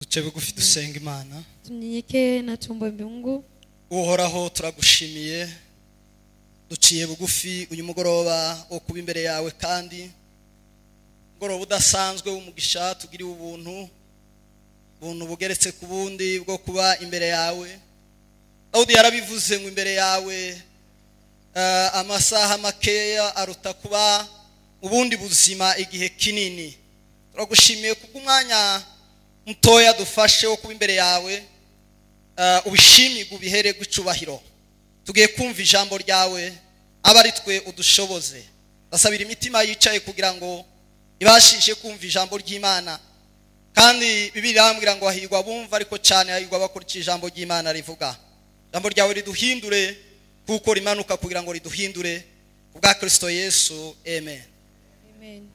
Duce bugufi dusenga Imana. Tunyenyekee na tuombe Mungu. Uhoraho turagushimiye, duciye bugufi uyu mugoroba wo kuba imbere yawe, kandi mugoroba udasanzwe w'umugisha tugiriwe ubuntu, ubuntu bugeretse ku bundi bwo kuba imbere yawe. Dawudi yarabivuze ngo imbere yawe amasaha makeya aruta kuba ubundi buzima igihe kinini. Turagushimiye kubw'umwanya mutoya dufashe wo kuba imbere yawe, ubishimire ubihere gucubahiro. Tugiye kumva ijambo ryawe, aba ari twe udushoboze. Ndasabira imitima yicaye kugira ngo ibashishe kumva ijambo ry'Imana, kandi Bibiliya irambwira ngo hahirwa abumva ariko cyane hahirwa abakurikiye ijambo ry'Imana rivuga. Ijambo ryawe riduhindure kuko rimanuka kugira ngo riduhindure kubwa Kristo Yesu, amen. Amen.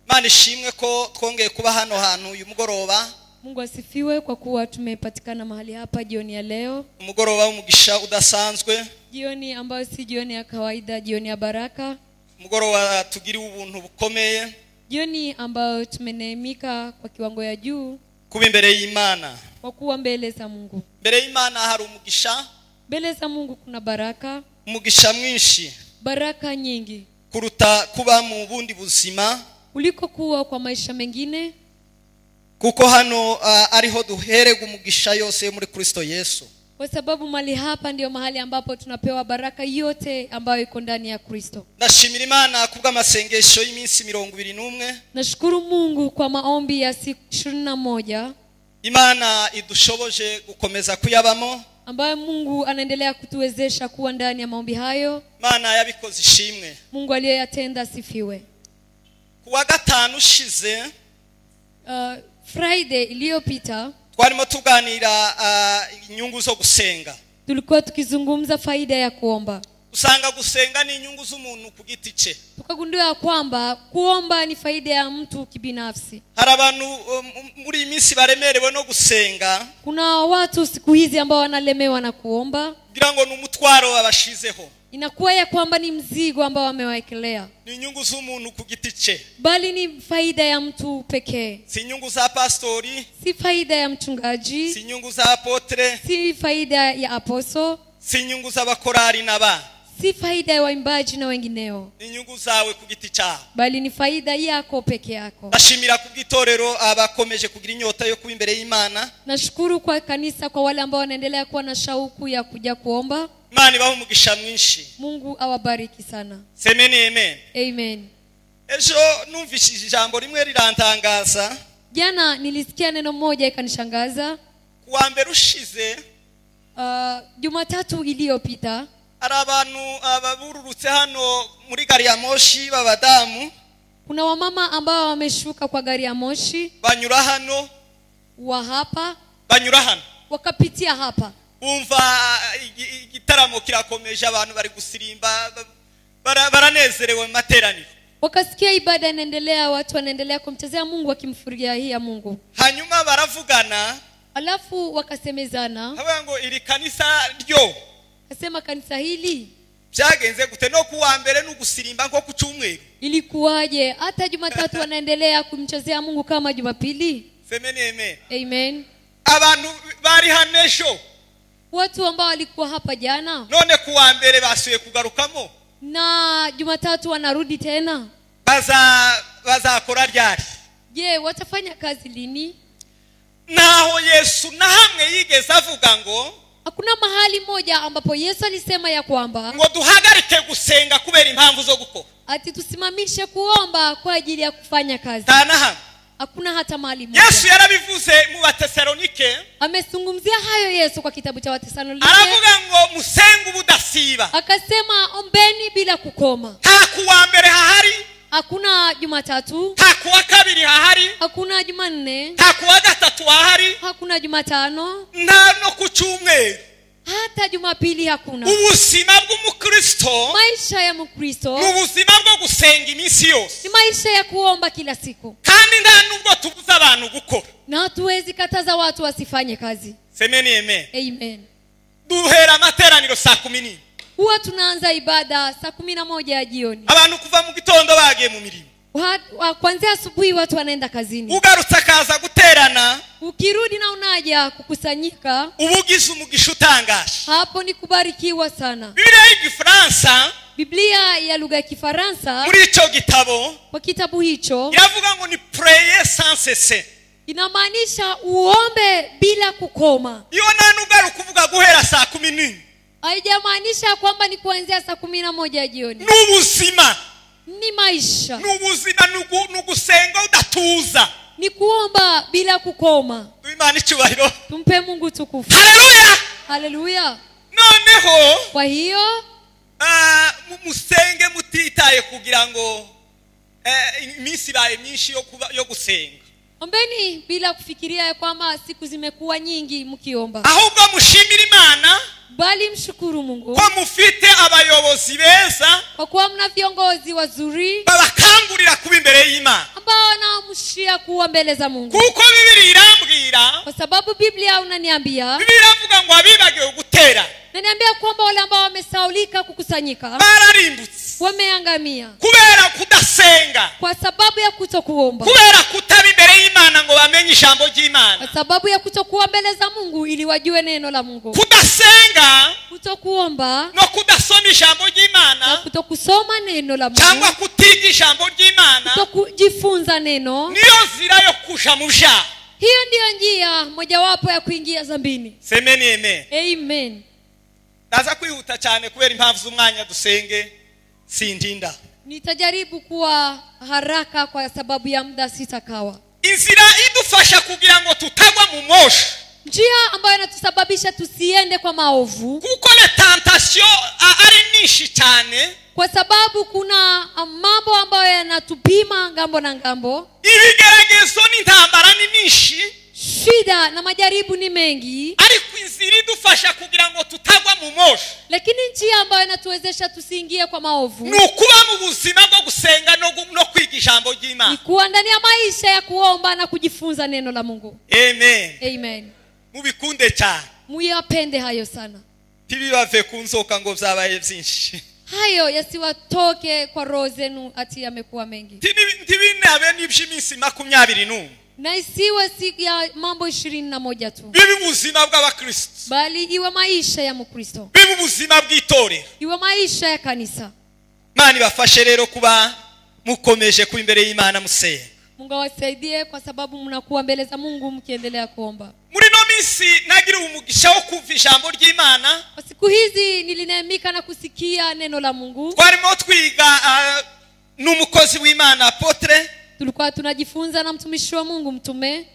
Imana ishimwe ko twongeye kuba hano hantu uyu mugoroba. Mungu asifiwe kwa kuwa tumepatikana mahali hapa jioni ya leo. Umugoroba w'umugisha udasanzwe. Jioni ambayo si jioni ya kawaida, jioni ya baraka. Umugoroba tugiriwe ubuntu bukomeye. Jioni ambayo tumeneemika kwa kiwango ya juu kuba imbere y'Imana. Kwa kuwa mbele za Mungu. Mbere y'Imana hari umugisha. Mbele za Mungu kuna baraka. Umugisha mwinshi. Baraka nyingi. Kuruta kuba mu bundi buzima, kuliko kuwa kwa maisha mengine. Kuko hano ariho duherega umugisha yose muri Kristo Yesu. Kwa sababu mahali hapa ndio mahali ambapo tunapewa baraka yote ambayo iko ndani ya Kristo. Ndashimira Imana kubw'amasengesho y'iminsi 21. Nashukuru Mungu kwa maombi ya siku 21. Imana idushoboje gukomeza kuyabamo, ambayo Mungu anaendelea kutuwezesha kuwa ndani ya maombi hayo. Imana yabikoze ishimwe. Mungu aliyeyatenda asifiwe. Kuwa gatanu ushize, Friday iliyopita, twarimo tuganira inyungu zo gusenga. Tulikuwa tukizungumza faida ya kuomba. Usanga gusenga ni inyungu z'umuntu ku giti cye. Tukagundua kwamba kuomba ni faida ya mtu kibinafsi. Hari abantu muri iyi minsi baremerewe no gusenga. Kuna watu siku hizi ambao wanalemewa na kuomba. Kugira ngo numutwaro babashizeho. Inakuwa ya kwamba ni mzigo ambao wamewaekelea. Ni inyungu z'umuntu ku giti cye. Bali ni faida ya mtu pekee. Si inyungu za pastori. Si faida ya mchungaji. Si inyungu za apotre. Si faida ya aposo. Si inyungu z'abakorari n'aba. Si faida ya waimbaji na wengineo. Ni inyungu zawe ku giti cyawe. Bali ni faida yako peke yako. Ndashimira kubw'itorero abakomeje kugira inyota yo kuba imbere y'Imana. Nashukuru kwa kanisa kwa wale ambao wanaendelea kuwa na shauku ya kuja kuomba. Imana ibahe umugisha mwinshi. Mungu awabariki sana. Semeni amen. Amen. Ejo numvishije ijambo rimwe rirantangaza. Jana nilisikia neno moja ikanishangaza. Kuwa mbere ushize, Jumatatu iliyopita, hari abantu ababururutse hano muri gari ya moshi b'abadamu. Kuna wamama ambao wameshuka kwa gari ya moshi. Banyura hano. Wa hapa. Banyura hano. Wakapitia hapa. Bumva igitaramo kirakomeje, abantu bari gusirimba, baranezerewe mu materaniro. Wakasikia ibada inaendelea, watu wanaendelea kumchezea Mungu wakimfurahia Mungu. Hanyuma baravugana. Alafu wakasemezana. Habaye ngo iri kanisa ryo. Akasema kanisa hili byagenze gute no kuwa mbere n'ugusirimba nko ku cyumweru? Ilikuwaje hata Jumatatu wanaendelea kumchezea Mungu kama Jumapili? Semeni amen. Amen. Abantu bari hanesho. Watu ambao walikuwa hapa jana, none kuwa mbere basuye kugarukamo, na Jumatatu wanarudi tena. Bazakora ryari? Je, watafanya kazi lini? Naho Yesu na hamwe yigeze avuga ngo hakuna mahali moja ambapo Yesu alisema ya kwamba ngo duhagarike gusenga kubera impamvu zo gukora, ati tusimamishe kuomba kwa ajili ya kufanya kazi. Tana hakuna hata mahali moja. Yesu yarabivuze mu Batesalonike. Amezungumzia hayo Yesu kwa kitabu cha Watesalonike. Aravuga ngo musenge ubudasiba. Akasema ombeni bila kukoma. Nta kuwa mbere hahari. Hakuna Jumatatu. Nta kuwa kabiri hahari. Hakuna Jumanne. Nta kuwa gatatu hahari. Hakuna Jumatano. Nta no ku cyumweru. Hata Jumapili hakuna. Ubuzima bw'umukristo, maisha ya Mkristo, ni ubuzima bwo gusenga iminsi yose. Ni maisha ya kuomba kila siku. Kandi nta nubwo tubuza abantu gukora. Na hatuwezi kataza watu wasifanye kazi. Semeni amen. Amen. Duhera amateraniro saa 10. Huwa tunaanza ibada saa 11 ya jioni. Abantu kuva mu gitondo bagiye mu mirimo. Kuanzia asubuhi watu wanaenda kazini. Ugarutse akaza guterana. Ukirudi na unaja kukusanyika, ubugize umugisha utangaje. Hapo ni kubarikiwa sana. Bibiliya y'Igifaransa, Biblia ya lugha ya Kifaransa, muri ico gitabo, kwa kitabu hicho iravuga ngo ni prier sans cesser. Inamaanisha uombe bila kukoma. Iyo nta kuvuga guhera saa 11. Haijamaanisha kwamba ni kuanzia saa 11 jioni. N'ubuzima. Ni maisha. N'ubuzima n'ugusenga udatuza. Ni kuomba bila kukoma. Imana icyubahiro. Tumpe Mungu tukufu. Haleluya. Haleluya. Noneho kwa hiyo musenge mutitaye kugira ngo iminsi ibaye myinshi yo gusenga. Ombeni bila kufikiria ya kwamba siku zimekuwa nyingi mkiomba. Ahubwo mushimire Imana, bali mshukuru Mungu ko mufite abayobozi beza, kwa kuwa mna viongozi wazuri babakangurira kuba imbere y'Imana, ambao wanaamshia kuwa mbele za Mungu. Kuko Bibiliya irambwira, kwa sababu Biblia unaniambia, Bibiliya iravuga ngo abibagiwe gutera, naniambia kwamba wale ambao wamesaulika kukusanyika bararimbutse, wameangamia kubera kudasenga, kwa sababu ya kutokuomba, kubera kutaba imbere y'Imana ngo bamenye ijambo ry'Imana, kwa sababu ya kutokuwa mbele za Mungu ili wajue neno la Mungu. Kudasenga, kutokuomba, no kudasoma ijambo ry'Imana, na kutokusoma neno la Mungu, cyangwa kutiga ijambo ry'Imana, kutokujifunza neno, niyo nzira yo kuja mu byaha. Hiyo ndiyo njia mojawapo ya kuingia dhambini. Semeni amen. Amen. Ndaza kwihuta cyane kubera impamvu z'umwanya dusenge sindinda. Nitajaribu kuwa haraka kwa sababu ya muda sitakawa. Inzira idufasha kugira ngo tutagwa mu moshi. Njia ambayo inatusababisha tusiende kwa maovu. Kuko le tentation ari nyinshi cyane. Kwa sababu kuna mambo ambayo yanatupima ngambo na ngambo. Ibigeragezo n'intambara ni nyinshi. Shida na majaribu ni mengi. Ariko inzira idufasha kugira ngo tutagwa mu moshi. Lakini njia ambayo inatuwezesha tusiingie kwa maovu ni ukuba mu buzima bwo gusenga no kwiga ijambo ry'Imana. Ni kuwa ndani ya maisha ya kuomba na kujifunza neno la Mungu. Amen. Amen. Mubikunde cyane. Muyapende hayo sana. Ntibibave ku nzoka ngo byabaye byinshi. Hayo yasiwatoke kwa roho zenu ati yamekuwa mengi. Ntibinabe n'iby'iminsi 21. Na isiwe siku ya mambo 21 tu. Bibe ubuzima bw'abakristo. Bali iwe maisha ya Mkristo. Bibe ubuzima bw'itorero. Iwe maisha ya kanisa. Imana ibafashe rero kuba mukomeje kuba imbere y'Imana musenga. Mungu awasaidie kwa sababu mnakuwa mbele za Mungu mkiendelea kuomba. Muri no minsi nagira umugisha wo kumva ijambo ry'Imana. Kwa siku hizi nilineemika na kusikia neno la Mungu. Twarimo twiga n'umukozi w'Imana apotre. Tulikuwa tunajifunza na mtumishi wa Mungu mtume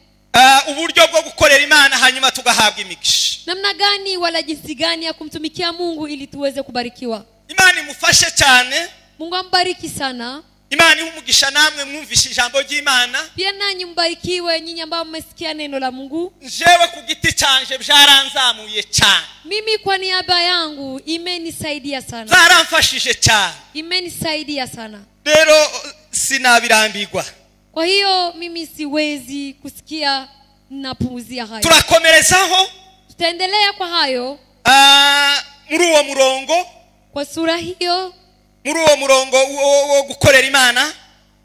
uburyo bwo gukorera Imana hanyuma tugahabwa imigisha. Namna gani wala jinsi gani ya kumtumikia Mungu ili tuweze kubarikiwa. Imana imufashe cyane. Mungu ambariki sana. Imana ihumugisha namwe mwumvishe ijambo ry'Imana. Pia nanyi mbarikiwe nyinyi ambao mmesikia neno la Mungu. Njewe ku giti canje byaranzamuye cyane. Mimi kwa niaba yangu imenisaidia sana. Byaramfashije cyane. Imenisaidia sana. Rero sinabirambirwa. Kwa hiyo mimi siwezi kusikia napuuzia hayo. Turakomerezaho. Tutaendelea kwa hayo. Muri uwo murongo, kwa sura hiyo, muri uwo murongo wo gukorera Imana,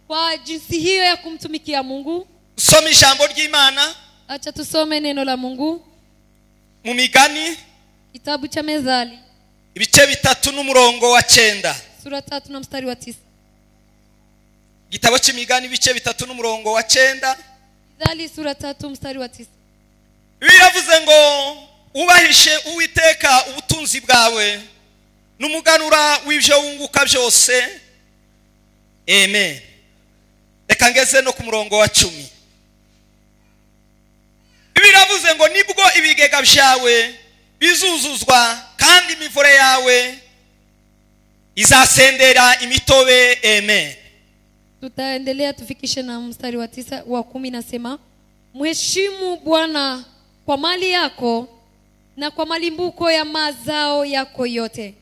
kwa jinsi hiyo ya kumtumikia Mungu. Soma ijambo ry'Imana. Acha tusome neno la Mungu. Mu migani, kitabu cha Mezali, ibice 3 n'umurongo wa 9. Sura 3 na mstari wa 9. Gitabo cy'imigani ibice 3 n'umurongo wa 9. Mezali sura 3 mstari wa 9. Biravuze ngo ubahishe Uwiteka ubutunzi bwawe n'umuganura w'ibyo wunguka byose. Amen. Reka ngeze no ku murongo wa 10. Biravuze ngo nibwo ibigega byawe bizuzuzwa kandi imivure yawe izasendera imitobe. Amen. Tutaendelea tufikishe na mstari wa 9 wa 10, nasema mheshimu Bwana kwa mali yako na kwa malimbuko ya mazao yako yote,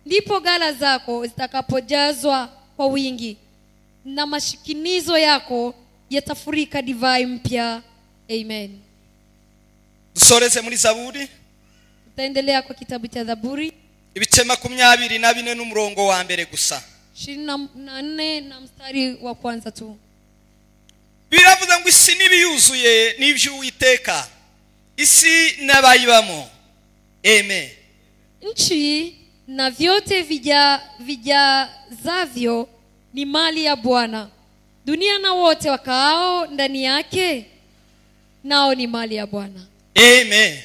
ndipo ghala zako zitakapojazwa kwa wingi na mashikinizo yako yatafurika divai mpya. Amen. Dusoreze muri Zaburi. Tutaendelea kwa kitabu cha Zaburi ibice 24 n'umurongo wa mbere gusa. 24 na mstari wa kwanza tu. Biravuga ngo isi n'ibiyuzuye n'iby'Uwiteka, isi n'abayibamo. Amen. Nchi na vyote vijazavyo ni mali ya Bwana, dunia na wote wakaao ndani yake nao ni mali ya Bwana. Amen.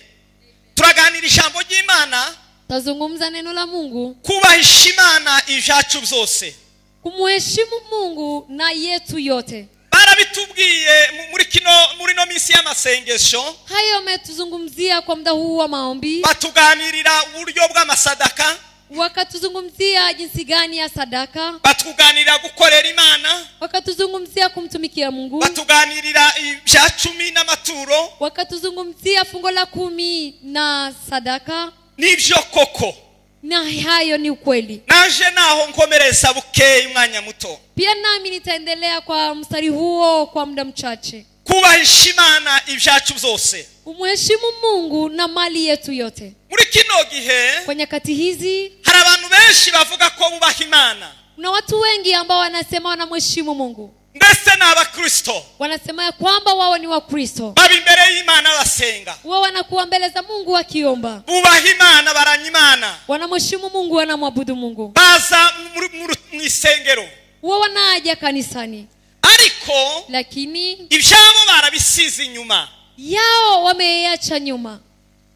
Turaganira ijambo ry'Imana. Tazungumza neno la Mungu. Kubahisha Imana ibyacu byose. Kumheshimu Mungu na yetu yote. Barabitubwiye muri kino muri no minsi y'amasengesho. Hayo umetuzungumzia kwa muda huu wa maombi. Batuganirira uburyo bw'amasadaka. Wakatuzungumzia jinsi gani ya sadaka. Batuganirira gukorera Imana. Wakatuzungumzia kumtumikia Mungu. Batuganirira ibya cumi n'amaturo. Wakatuzungumzia fungo la 10 na sadaka. Nibyo koko. Na hayo ni ukweli. Naje naho nkomereza bukeye umwanya muto. Pia nami nitaendelea kwa mstari huo kwa muda mchache. Kubahisha Imana ibyacu byose. Kumheshimu Mungu na mali yetu yote. Muri kino gihe, kwa nyakati hizi, hari abantu benshi bavuga ko bubaha Imana. Kuna watu wengi ambao wanasema wanamheshimu Mungu. Ndetse n'abakristo. Wanasema ya kwamba wao ni Wakristo. Baba imbere y'Imana basenga. Wao wanakuwa mbele za Mungu wakiomba. Bubaha Imana, baranya Imana. Wanamheshimu Mungu, wanamwabudu Mungu. Baza mu isengero. Wao wanaja kanisani. Ariko lakini ibyabo barabisize inyuma. Yao wameiacha nyuma.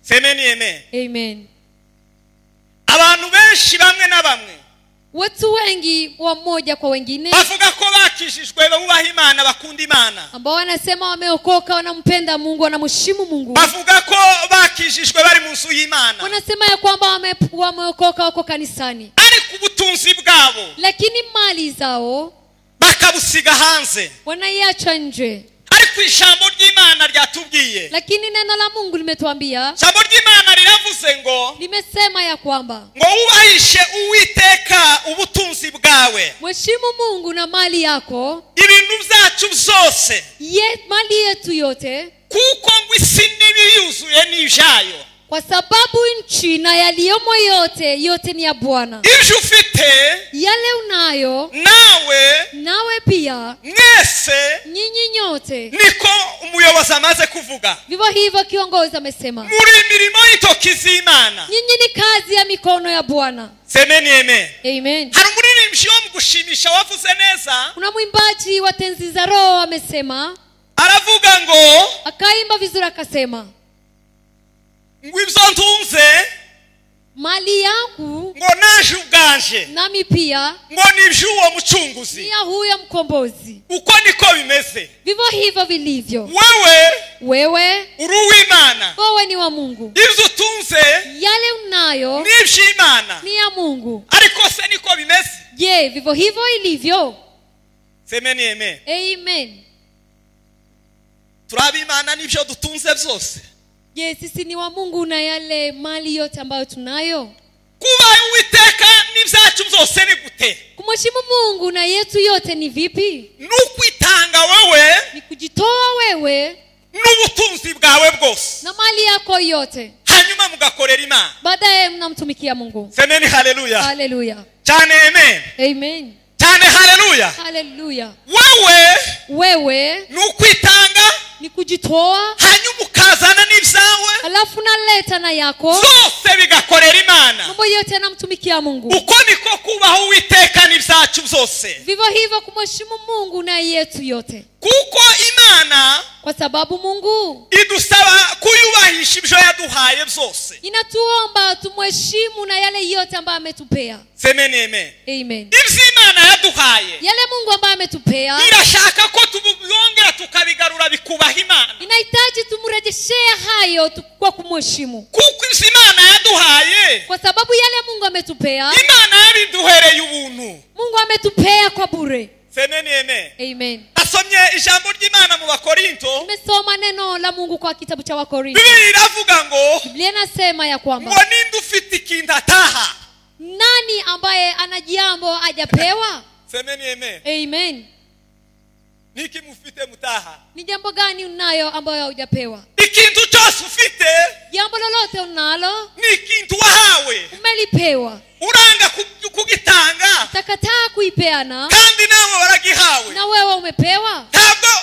Semeni amen. Amen. Abantu benshi bamwe na bamwe, watu wengi wa mmoja kwa wengine, bavuga ko bakijijwe bubaha Imana, bakunda Imana, ambao wanasema wameokoka, wanampenda Mungu, wanamheshimu Mungu. Bavuga ko bakijijwe bari mu nzu y'Imana. Wanasema ya kwamba wameokoka, wako kanisani. Ariko ubutunzi bwabo, lakini mali zao bakabusiga hanze, wanaiacha nje. Ariko ijambo ry'Imana ryatubwiye. Lakini neno la Mungu limetuambia. Ijambo ry'Imana riravuze ngo, limesema ya kwamba, ngo ubahishe Uwiteka ubutunzi bwawe. Mheshimu Mungu na mali yako. Ibintu byacu byose. Mali yetu yote. Kuko ngo isi n'ibiyuzuye n'ibyayo. Kwa sababu nchi na yaliyomo yote, yote ni ya Bwana. Ibyo ufite, yale unayo, nawe pia, mwese, nyinyi nyote, niko umuyobozi amaze kuvuga. Vivyo hivyo kiongozi amesema. Muri mirimo y'intoki z'Imana. Nyinyi ni kazi ya mikono ya Bwana. Semeni amen. Amen. Hari umuririmbyi wo mu gushimisha wavuze neza. Kuna mwimbaji wa tenzi za roho amesema. Aravuga ngo, akaimba vizuri akasema, ngo ibyo ntunze, mali yangu, ngo naje ubwanje, nami pia, ngo niby'uwo mucunguzi, ni ya huyo mkombozi. Uko niko bimeze. Vivyo hivyo vilivyo. Wewe Wewe uri uw'Imana. Wewe ni wa Mungu. Ibyo utunze, yale unayo, niby'Imana, ni ya Mungu. Ariko se niko bimeze? Je, vivyo hivyo ilivyo? Semeni amen. Amen. Turabimana n'ibyo dutunze byose. Je, sisi ni wa Mungu na yale mali yote ambayo tunayo? Kuba Uwiteka n'ibyacu byose ni gute? Kumheshimu Mungu na yetu yote ni vipi? Nukwitanga wewe, ni kujitoa wewe n'ubutunzi bwawe bwose, na mali yako yote, hanyuma mugakorera Imana. Baadaye mnamtumikia Mungu. Semeni haleluya. Haleluya. Cyane amen. Amen. Cyane haleluya. Haleluya. Wewe Wewe nukwitanga, ni kujitoa, hanyuma ukazana n'ibyawe, alafu naleta na yako, zose bigakorera Imana. Mambo yote yanamtumikia Mungu. Uko niko kubaho Uwiteka n'ibyacu byose. Vivyo hivyo kumheshimu Mungu na yetu yote. Kuko Imana, kwa sababu Mungu idusaba kuyubahisha ibyo yaduhaye byose, inatuomba tumheshimu na yale yote ambayo ametupea. Semeni amen. Amen. Ibyo Imana yaduhaye, yale Mungu ambaye ametupea, irashaka ko tubongera tukabigarura bikubaha Imana. Inahitaji tumrejeshee hayo kwa kumheshimu. Kuko ibyo Imana yaduhaye, kwa sababu yale Mungu ametupea, Imana yabiduhereye ubuntu. Mungu ametupea kwa bure. Semeni amen. Amen. Nasomye ijambo ry'Imana mu Bakorinto. Nimesoma neno la Mungu kwa kitabu cha Wakorinto. Biblia iravuga ngo, Biblia inasema ya kwamba, ngo ninde ufite ikintu ataha? Nani ambaye ana jambo hajapewa? Semeni amen. Amen. Niki mufite mutaha? Ni jambo gani unayo ambayo hujapewa? Ikintu cyose ufite, jambo lolote unalo, ni ikintu wahawe, umelipewa. Uranga Kugitanga. Utakataa kuipeana. Kandi nawe waragihawe. Na wewe umepewa.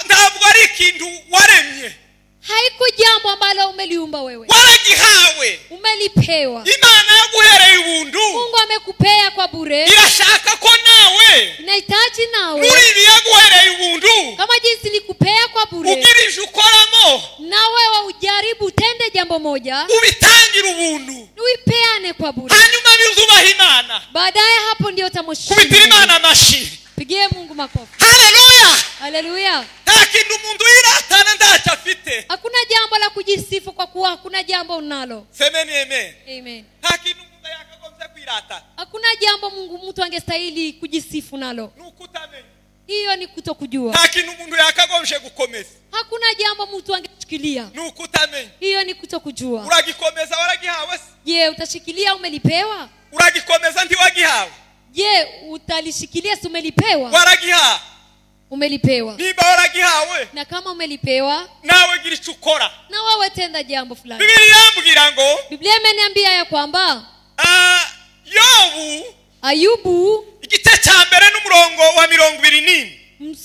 Ntabwo ari ikintu waremye. Haiko jambo ambalo umeliumba wewe. Waragihawe. Umelipewa. Imana yaguhereye ubuntu. Mungu amekupea kwa bure. Irashaka ko nawe. Inahitaji nawe. Muri ibi yaguhereye ubuntu. Kama jinsi nilikupea kwa bure. Ugira ivyo ukoramo. Na wewe ujaribu utende jambo moja. Ubitangira ubuntu. Uipeane kwa bure. Hanyuma bizubaha Imana. Baadaye hapo ndio utamheshimu. Kubitira Imana amashi. Pigie Mungu makofi. Haleluya. Haleluya. Nta kintu umuntu yiratana ntacyo afite. Hakuna jambo la kujisifu kwa kuwa hakuna jambo unalo. Semeni amen. Amen. Nta kintu umuntu yakagombye kwirata. Hakuna jambo Mungu mtu angestahili kujisifu nalo. Nukutamenya. Hiyo ni kutokujua. Nta kintu umuntu yakagombye gukomeza. Hakuna jambo mtu angeshikilia. Nukutamenya. Hiyo ni kutokujua. Uragikomeza waragihawe? Je, utashikilia umelipewa? Uragikomeza ntiwagihawe? Je, utalishikilia si umelipewa? Waragiha. Umelipewa. Niba waragihawe. Na kama umelipewa, nawe gira icyo ukora. Na wewe tenda jambo fulani. Biblia irambwira ngo, Biblia imeniambia ya kwamba Yobu, Ayubu igice cya mbere n'umurongo wa 24.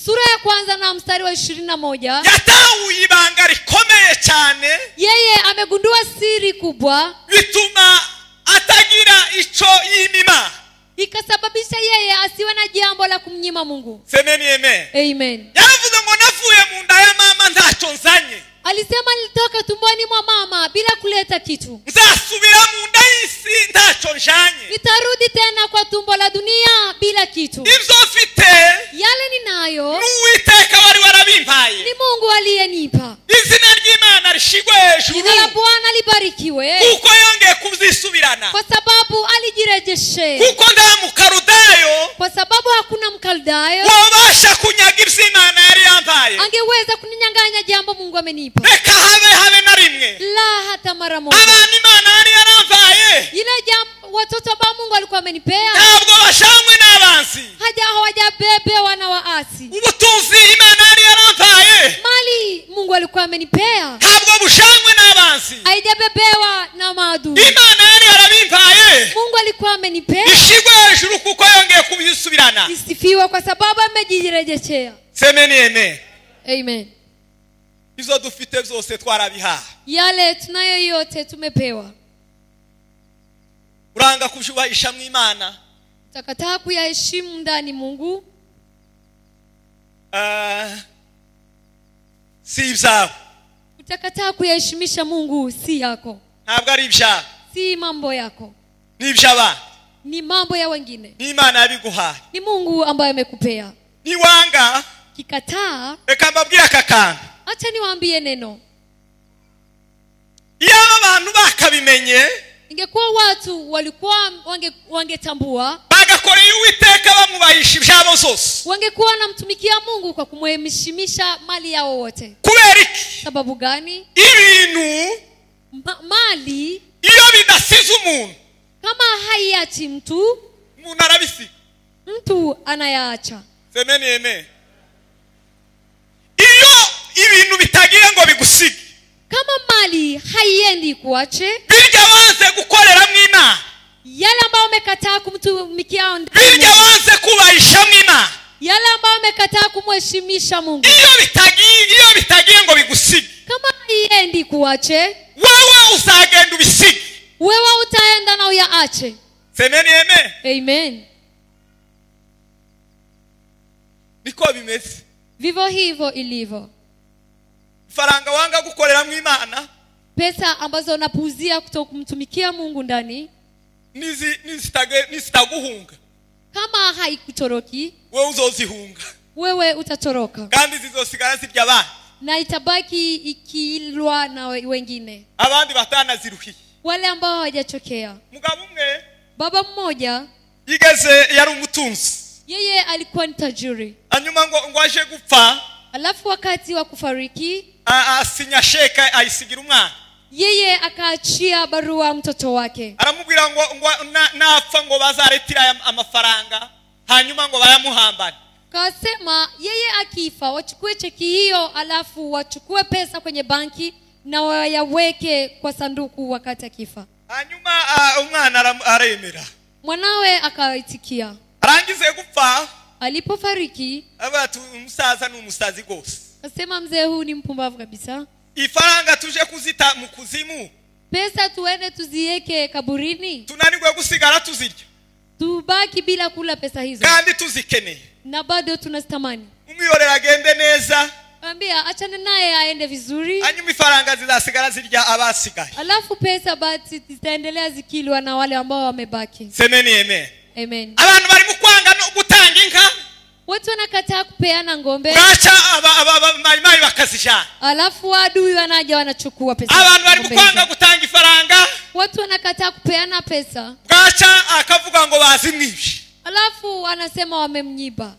Sura ya kwanza na mstari wa 21. Yatahuye ibanga rikomeye cyane. Yeye amegundua siri kubwa. Bituma atagira ico yimima. Ikasababisha yeye asiwe na jambo la kumnyima Mungu. Semeni amen. Amen. Yaravuze ngo navuye mu nda ya mama ntacyo nzanye. Alisema nilitoka tumboni mwa mama bila kuleta kitu. Nzasubira mu nda y'isi ntacyo njanye. Nitarudi tena kwa tumbo la dunia bila kitu. Ibyo mfite, yale ninayo, n'Uwiteka wari warabimpaye. Ni Mungu aliyenipa. Izina ry'Imana rishigwe hejuru. Jina la Bwana libarikiwe. Kuko yongeye kubyisubirana. Kwa sababu alijirejeshe. Kuko nda mukarudayo. Kwa sababu hakuna mkaldayo. Wabasha kunyaga ibyo Imana yari yampaye. Angeweza kuninyang'anya jambo Mungu amenipa. Reka habe na rimwe. La hata mara moja. Abana Imana yari yarampaye. Ile jambo watoto ambao Mungu alikuwa amenipea. Ntabwo bashanywe n'abanzi. Hawajabebewa na waasi. Ubutunzi Imana yari yarampaye. Mali Mungu alikuwa amenipea. Ntabwo bushanywe n'abanzi. Haijabebewa na maadui. Imana yari yarabimpaye. Mungu alikuwa amenipea. Ishigwe hejuru kuko yongeye kubisubirana. Isifiwe kwa sababu amejirejeshea. Semeni amen. Amen. Izo dufite byose twarabihawe. Yale tunayo yote tumepewa. Uranga kujubahisha mu Imana. Utakataa kuyaheshimu ndani Mungu. Si ibyawe. Utakataa kuyaheshimisha Mungu si yako. Ntabwo ari ibyawe. Si mambo yako. Ni iby'abandi. Ni mambo ya wengine. Ni Imana yabiguhaye. Ni Mungu ambaye amekupea. Ni wanga. Kikataa. Reka mbabwire aka kantu. Acha niwaambie neno. Iyo abantu bakabimenye, ingekuwa watu walikuwa wangetambua, bagakoreye Uwiteka bamubahisha ibyabo zose, wangekuwa wanamtumikia Mungu kwa kumheshimisha mali yao wote. Kubera iki? Sababu gani? Ibintu mali iyo bidasize umuntu, kama haiachi mtu, umuntu arabisiga. Mtu anayaacha. Semeni amen. Iyo ibintu bitagiye ngo bigusige, kama mali haiendi kuache, birya wanze gukorera mu Imana, yale ambayo umekataa kumtumikia, birya wanze kubahisha mu Imana, yale ambayo umekataa kumheshimisha Mungu, iyo bitagiye ngo bigusige, kama haiendi kuache, wewe uzagenda ubisige, wewe utaenda na uyaache. Semeni amen. Amen. Niko bimeze. Vivyo hivyo ilivyo. Faranga wanga gukorera mu Imana, pesa ambazo unapuuzia kutokumtumikia Mungu ndani, nizitaguhunga, kama haikutoroki, wewe uzozihunga, wewe utatoroka, kandi zizosigara zirya abandi, na itabaki ikilwa na wengine, abandi batanaziruhiye, wale ambao hawajachokea. Mugabo umwe, baba mmoja, yigeze yari umutunzi, yeye alikuwa ni tajiri. Hanyuma ngo aje gupfa, alafu wakati wa kufariki, asinya sheka ayisigira umwana. Yeye akaachia barua mtoto wake. Aramubwira ngo napfa ngo bazaretira amafaranga hanyuma ngo bayamuhambane. Kasema yeye akifa wachukue cheki hiyo, alafu wachukue pesa kwenye banki na wayaweke kwa sanduku wakati akifa. Hanyuma umwana aremera. Mwanawe akaitikia. Arangize gupfa, alipofariki, abatu umusaza ni umusazi gose. Akasema mzee huu ni mpumbavu kabisa. Ifaranga tuje kuzita mu kuzimu. Pesa tuende tuzieke kaburini. Tunanigwe gusigara tuzirya. Tubaki bila kula pesa hizo. Kandi tuzikeneye. Na bado tunazitamani. Umwiyorera agende neza. Ambia achane naye aende vizuri. Hanyuma ifaranga zizasigara zirya abasigaye. Alafu pesa basi zitaendelea zikilwa na wale ambao wamebaki. Semeni amen. Amen. Abantu bari mu kwanga no gutanga inka. Watu wanakataa kupeana ngombe. Bacha aba bakazijana. Alafu adui wanaja wanachukua pesa. Abantu bari mu kwanga gutanga ifaranga. Watu wanakataa kupeana pesa. Bacha akavuga ngo bazimwibye. Alafu anasema wamemnyiba.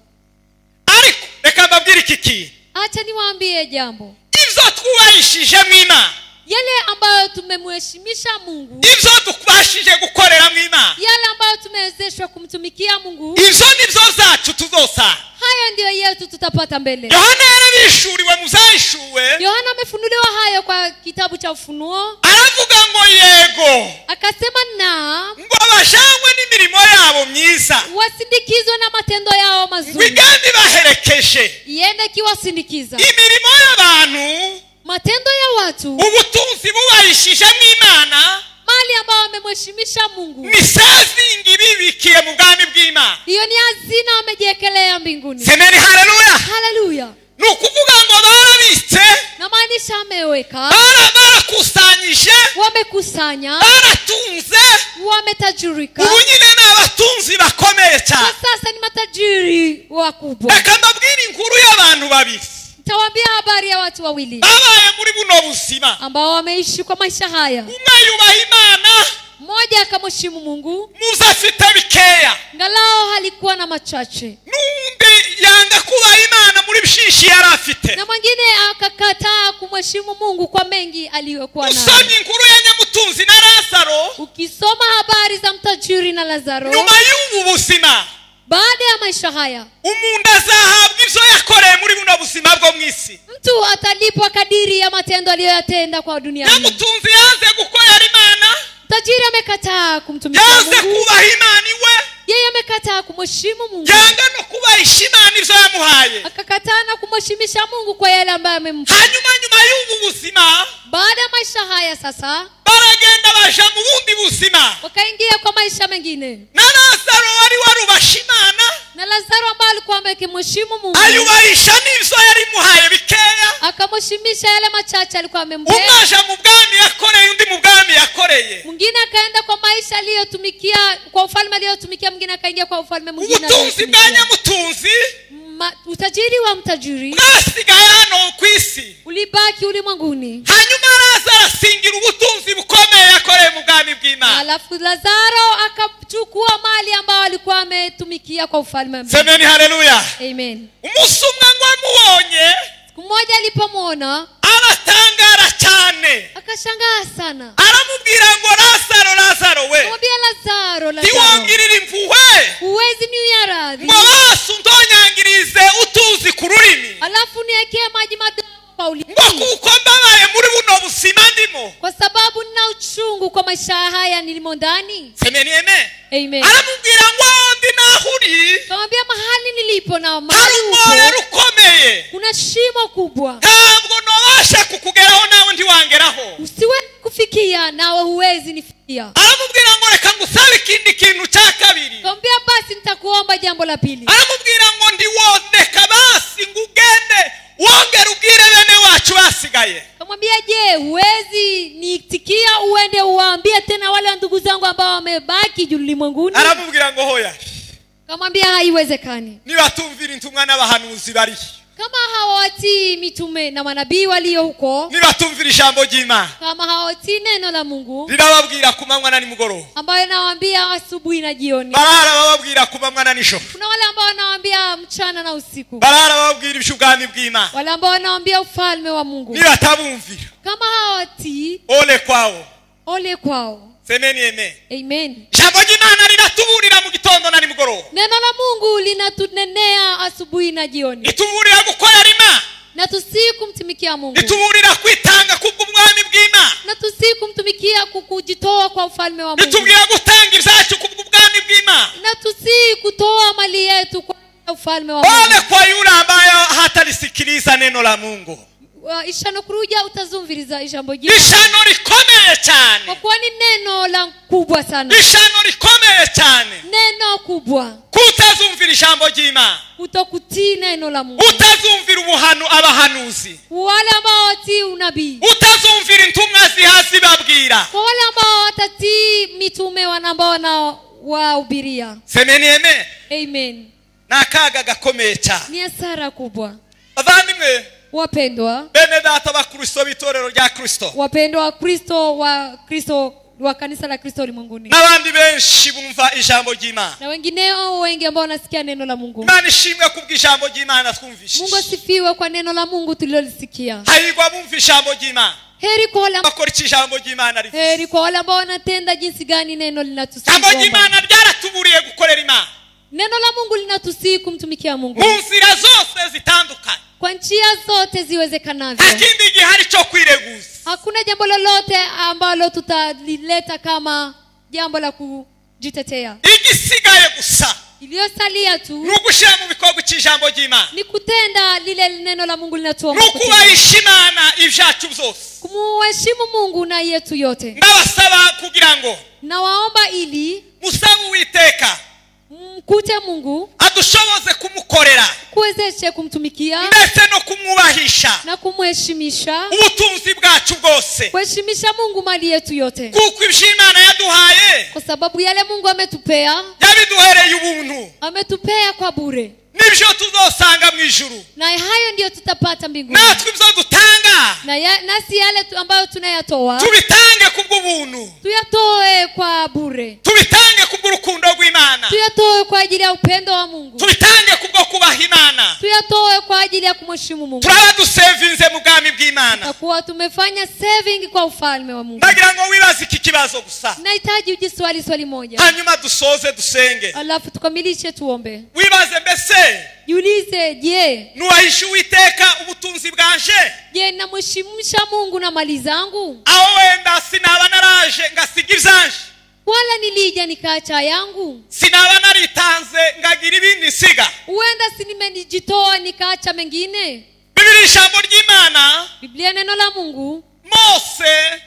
Ariko reka mbabwire iki. Acha niwaambie jambo. Ivyo twubahishije mw'Imana, yale ambayo tumemheshimisha Mungu, ivyo tukubashije gukorera mw'Imana, yale ambayo tumewezeshwa kumtumikia Mungu, ivyo nivyo zacu tuzosa. Hayo ndiyo yetu tutapata mbele. Yohana yarabishuriwe muzayishuwe. Yohana amefunuliwa hayo kwa kitabu cha Ufunuo. Aravuga ngo yego. Akasema na ngo abashangwe n'imirimo yabo myiza, wasindikizwe na matendo yao mazuri, igende baherekeshe, iende kiwasindikiza. Imirimo y'abantu, matendo ya watu, ubutunzi bubayishije mw'Imana, mali ambayo wamemheshimisha Mungu, ni saving bibikiye mu bwami bw'Imana. Hiyo ni hazina wamejiekelea mbinguni. Semeni haleluya. Haleluya. Nukuvuga ngo barabitse, na maanisha ameweka, barakusanyije, wamekusanya, baratunze, wametajirika. Ubu nyine ni abatunzi bakomeye cyane. Sasa ni matajiri wakubwa. Reka mbabwire inkuru y'abantu babiri. Nitawaambia habari ya watu wawili babaye muri buno buzima, ambao wameishi kwa maisha haya. Umwe yubaha Imana, mmoja akamheshimu Mungu, muza afite bikeya, ngalao halikuwa na machache. N'undi yanga kubaha Imana muri byinshi yari afite, na mwingine akakataa kumheshimu Mungu kwa mengi aliyokuwa nayo. Usomye inkuru ya nyamutunzi na Lazaro, ukisoma habari za mtajiri na Lazaro, nyuma y'ubu buzima, baada ya maisha haya, umuntu azahabwa ivyo yakoreye muri buno buzima bwo mwisi. Mtu atalipwa kadiri ya matendo aliyoyatenda kwa dunia. Nyamutunzi yanze gukorera Imana, tajiri amekataa kumtumikia Mungu, yanze kubaha Imana iwe, yeye amekataa kumheshimu Mungu, yanga no kubahisha Imana ivyo yamuhaye, akakataa na kumheshimisha Mungu kwa yale ambayo amempa. Hanyuma nyuma y'ubu buzima, baada ya maisha haya sasa, baragenda baja mu bundi buzima, wakaingia kwa maisha mengine. Na Lazaro wari warubasha Imana, na Lazaro ambaye alikuwa amekimheshimu Mungu, ayubahisha n'ivyo yari muhaye bikeya, akamheshimisha yale machache alikuwa amempa. Umwe mu bwami yakoreye, undi mu bwami yakoreye. Mwingine akaenda kwa maisha aliyotumikia, kwa ufalme aliyotumikia, mwingine akaingia kwa ufalme mwingine. Ubutunzi bwa nyamutunzi, utajiri wa mtajiri bwasigaye hano ku isi, ulibaki ulimwenguni. Hanyuma Lazaro asingira ubutunzi bukomeye yakoreye mu bwami bw'Imana. Alafu Lazaro akachukua mali ambayo alikuwa ametumikia kwa ufalme. Semeni haleluya. Amen. Umunsi umwe ngo amubonye, siku moja alipomuona, aratangara cyane, akashangaa sana. Aramubwira ngo Lazaro, Lazaro we, akamwambia Lazaro, Lazaro, ntiwongirira impuhwe, huwezi niwia radhi, ngo basi undonyangirize utuzi ku rurimi, alafu niekee maji madogo kwa ulimi, ngo kuko mbabaye muri buno buzima ndimo, kwa sababu nina uchungu kwa maisha haya nilimo ndani. Semeni amen. Amen. Aramubwira ngo ndi nahuri, akamwambia mahali nilipo na mahali uko rukomeye, kuna shimo kubwa, ntabwo nobasha kukugeraho nawe ntiwangeraho, usiwe kufikia nawe huwezi nifikia. Aramubwira ngo reka ngusabe ikindi kintu cya kabiri. Akamwambia basi nitakuomba jambo la pili. Aramubwira ngo ndiwondeka basi ngugende wongere ubwire bene wacu basigaye. Akamwambia je, huwezi niitikia uende uwaambie tena wale ndugu zangu ambao wamebaki ulimwenguni? Aramubwira ngo hoya. Akamwambia haiwezekani. Nibatumvira intumwa n'abahanuzi bari, kama hawatii mitume na manabii walio huko, nibatumvira ijambo ry'Imana, kama hawatii neno la Mungu rirababwira ku manywa na nimugoroba, ambayo nawaambia asubuhi na jioni, barara bababwira ku manywa na nijoro, kuna wale ambao nawaambia mchana na usiku, barara bababwira iby'ubwami bw'Imana, wale ambao nawaambia ufalme wa Mungu, nibatabumvira, kama hawatii, ole kwao, ole kwao. Semeni amen. Amen. Ijambo ry'Imana riratuburira mu gitondo na nimugoroba. Neno la Mungu linatunenea asubuhi na jioni. Rituburira gukorera Imana, na tusii kumtumikia Mungu. Rituburira kwitanga kubw'ubwami bw'Imana, na tusii kumtumikia kujitoa kwa ufalme wa Mungu. Ritubwira gutanga ibyacu kubw'ubwami bw'Imana. ufalme wa Mungu. Ole kwa yule ambaye hatalisikiliza neno la Mungu. Ishano kuruja utazumviriza ijambo ry'Imana. Ishano rikomeye cyane. Kwa kuwa ni neno la kubwa sana. Ishano rikomeye cyane. Neno kubwa. Kutazumvira ijambo ry'Imana. Kutokutii neno la Mungu. Utazumvira ubuhanu abahanuzi. Wale ambao watii unabii. Utazumvira intumwa zihazibabwira. Kwa wale ambao watatii mitume ambao wanawahubiria. Semeni amen. Amen. Na akaga gakomeye cyane. Ni hasara kubwa. Bavandimwe, wapendwa, bene data ba Kristo b'itorero rya Kristo, wapendwa wa Kristo wa Kristo wa kanisa la Kristo ulimwenguni, n'abandi benshi bumva ijambo ry'Imana, na wengineo wengi ambao wanasikia neno la Mungu. Imana ishimwe kubw'ijambo ry'Imana twumvishije. Mungu asifiwe kwa neno la Mungu tulilolisikia. Hahirwa bumva ijambo ry'Imana. Heri kwa wale bakora ijambo ry'Imana rivuze. Heri kwa wale ambao wanatenda jinsi gani neno linatusihi. Ijambo ry'Imana ryaratuburiye gukorera Imana. Neno la Mungu linatusihi kumtumikia Mungu. Mu nzira zose zitandukanye. Kwa njia zote ziwezekanavyo. Hakindi gihari cyo kwireguza. Hakuna jambo lolote ambalo tutalileta kama jambo la kujitetea. Igisigaye gusa iliyosalia tu ni ugushira mu bikorwa cy'ijambo ry'Imana. Ni kutenda lile neno la Mungu linatuomba. Ni ukubahisha Imana ibyacu byose. Kumuheshimu Mungu na yetu yote. Ndabasaba kugira ngo nawaomba ili musabe Uwiteka mkute Mungu adushoboze kumukorera, kuwezeshe kumtumikia, ndetse no kumwubahisha na kumheshimisha, ubutunzi bwacu bwose, kuheshimisha Mungu mali yetu yote, kuko ibyo Imana yaduhaye, kwa sababu yale Mungu ametupea yabiduhereye ubuntu, ametupea kwa bure, nibyo tuzosanga mu ijuru, na hayo ndiyo tutapata mbinguni. Natwe ibyo dutanga, na nasi yale ambayo tunayatoa, tubitange kubw'ubuntu, tuyatoe kwa bure, tubitange kubw'urukundo rw'Imana, tuyatoe kwa ajili ya upendo wa Mungu, tubitange kubwo kubaha Imana, tuyatoe kwa ajili ya kumheshimu Mungu. Turaba dusevinze mu bwami bw'Imana, kwa tumefanya saving kwa ufalme wa Mungu. Ndagira ngo wibaze iki kibazo gusa. Nahitaji ujiswali swali moja, hanyuma dusoze dusenge, alafu tukamilishe tuombe. Wibaze mbese, jiulize, je, nuwahisha Uwiteka ubutunzi bwanje? Je, namheshimisha Mungu na mali zangu? Aho wenda sinaba naraje ngasiga ibyanje, wala nilija nikaacha yangu? Sinaba naritanze ngagira ibindi nsiga? Huenda si nimejitoa nikaacha mengine? Biblia ijambo ry'Imana, Biblia neno la Mungu,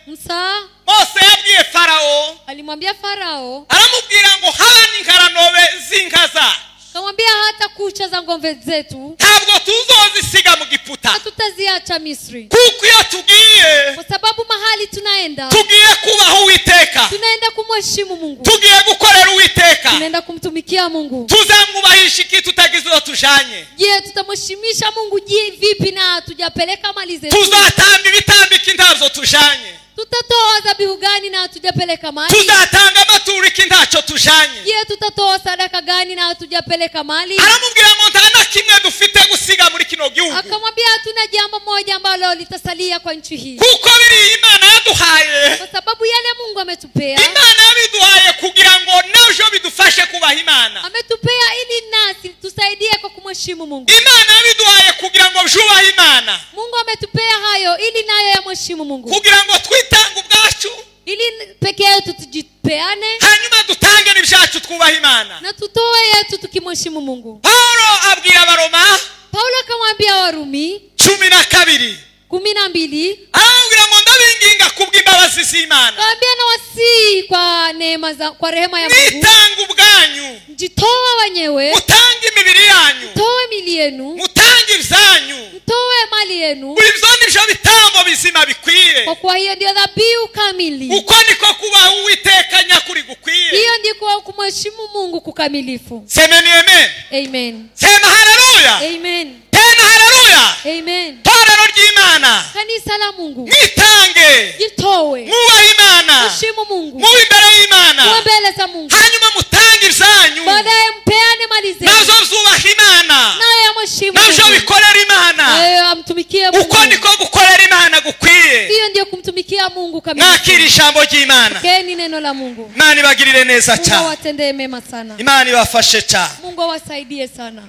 Musa yabwiye Farao, alimwambia Farao, aramubwira ngo haba n'inkaranobe z'inkaza, kamwambia hata kucha za ngombe zetu ntabwo tuzozisiga mu Giputa, hatutaziacha Misri, kuko iyo tugiye, kwa sababu mahali tunaenda, tugiye kubaho Uwiteka, tunaenda kumheshimu Mungu, tugiye gukorera Uwiteka, tunaenda kumtumikia Mungu. Tuzamwubahisha iki tutagize uwo tujanye? Je, tutamheshimisha Mungu je vipi na hatujapeleka mali zetu? Tuzatamba ibitambiko ntabyo tujanye? Tutatoa dhabihu gani na hatujapeleka mali? Tuzatanga amaturo iki ntacyo tujanye? Je, tutatoa sadaka gani na hatujapeleka mali? Aramubwira ngo nta na kimwe dufite gusiga muri kino gihugu. Akamwambia hatuna jambo moja ambalo litasalia kwa nchi hii, kuko biri Imana yaduhaye, kwa sababu yale Mungu ametupea, Imana yabiduhaye kugira ngo navyo bidufashe kubaha Imana. Ametupea ili nasi tusaidie kwa kumheshimu Mungu. Imana yabiduhaye kugira ngo byubahe Imana. Mungu ametupea hayo ili nayo yamheshimu Mungu, kugira ngo twitanga ubwacu, ili peke yetu tujipeane, hanyuma dutange n'ibyacu twubaha Imana, na tutoe yetu tukimheshimu Mungu. Paulo abwira Abaroma, Paulo akamwambia Warumi 12 12, arababwira ngo ndabinginga kubw'imbabazi z'Imana, akamwambia na wasii kwa neema za, kwa rehema ya Mungu, mwitanga ubwanyu, mjitoe wenyewe, mutange imibiri yanyu, mtoe mili yenu, mutange ibyanyu, mtoe mali yenu, ibyo nibyo bitambo bizima bikwiye, kwa kuwa hiyo ndio dhabihu kamili. Uko niko kubaha Uwiteka nyakuri gukwiye, hiyo ndiko kumheshimu Mungu kukamilifu. Semeni amen. Amen. Sema haleluya. Amen. Tena haleluya. Amen. Torero ry'Imana, kanisa la Mungu, mwitange, jitoe, mwubahe Imana, heshimu Mungu, mube imbere y'Imana, muwe mbele za Mungu, hanyuma mutange ibyanyu, baadaye mpeane mali zenu, nazo zubaha Imana, nayo yamheshimu navyo Mungu, bikorera Imana, nayo amtumikie Mungu. Uko niko gukorera Imana gukwiye, hiyo ndio kumtumikia Mungu kamili. Mwakira ijambo ry'Imana. Keni neno la Mungu. Imana ibagirire neza Mungu cyane. awatendee mema sana. Imana ibafashe cyane. Mungu awasaidie sana.